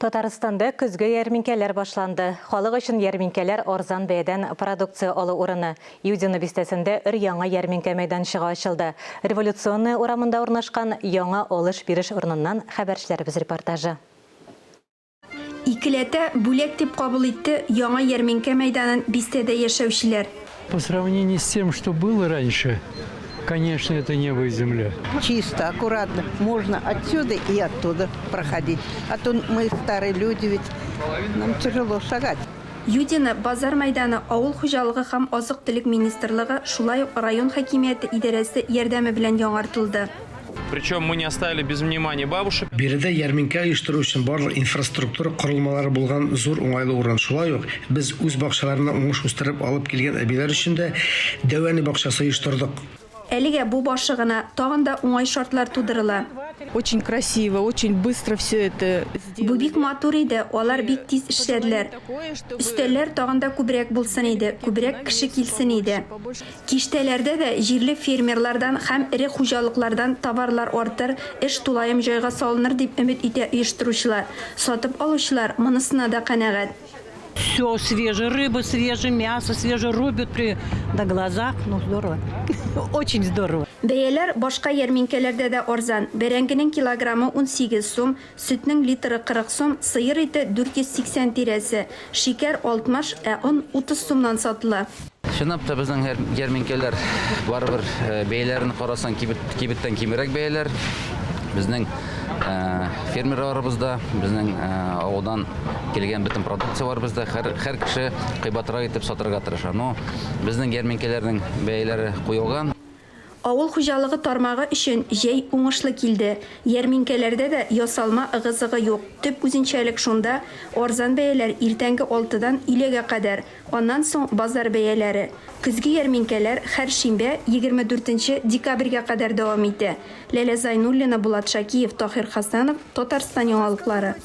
Татарстанда көзге ярминкәләр башланды. Халык өчен ярминкәләр арзан бәядән продукция алу урыны. Юдино бистәсендә өр-яңа ярминкә мәйданчыгы ачылды. Революционная урамында урнашкан яңа алыш-биреш урыныннан хәбәрчеләребез репортажы. Икеләтә бүләк дип кабул итте яңа ярминкә мәйданын бистәдә яшәүчеләр. По сравнению с тем, что было раньше, конечно, это небо и земля. Чисто, аккуратно. Можно отсюда и оттуда проходить. А то мы старые люди ведь, нам тяжело шагать. Юдино базар мәйданы Авыл хуҗалыгы һәм азык-төлек министрлыгы, шулай ук район хакимияте идарәсе ярдәме белән яңартылды. Причем мы не оставили без внимания бабушек. Биредә ярминкә оештыру өчен барлык инфраструктура корылмалары булган зур уңайлы урын. Шулай ук без үз бакчаларына уңыш үстереп алып килгән әбиләр өчен дә Дәү әни бакчасы оештырдык. Әлегә бу башы гына, тагын да уңай шартлар тудырыла. Очень красиво, очень быстро все это сделали. Бу бик матур иде, алар бик тиз эшләделәр. Өстәлләр тагын да күбрәк булсын иде, күбрәк кеше килсен иде. Киштәләрдә дә җирле фермерлардан һәм эре хуҗалыклардан товарлар артыр, эш тулаем җайга салыныр дип өмет итә оештыручылар. Сатып алучылар монысына да канәгать. Все свежее, рыба свежая, мясо свежее, рубят при на глазах. Ну, здорово. Очень здорово. Бәяләр башка ярминкәләрдә дә арзан. Бәрәңгенең килограммы 18 сум, сөтнең литры 40 сум, сыер ите 480 тирәсе, шикәр 60, ә он 30 сумнан сатыла. Чынлап та безнең ярминкәләр барыбер э, бәяләрен карасаң кибет, кибеттән кимрәк бәяләр. Безнең э, фермерларыбыз да, безнең э, авылдан килгән бөтен продукция бар бездә. Һәр, һәр кеше кыйбатрак итеп сатырга тырыша. Но безнең ярминкәләрнең бәяләре куелган. Авыл хуҗалыгы тармагы өчен җәй уңышлы килде. Ярминкәләрдә дә ясалма ыгы-зыгы юк. Төп үзенчәлек шунда, арзан бәяләр иртәнге алтыдан өйләгә кадәр, аннан соң базар бәяләре. Көзге ярминкәләр һәр шимбә, 24 нче декабрьгә кадәр дәвам итә. Ләлә Зайнуллина, Булат Шакиев, Таһир Хәсәнов, Татарстан яңалыклары.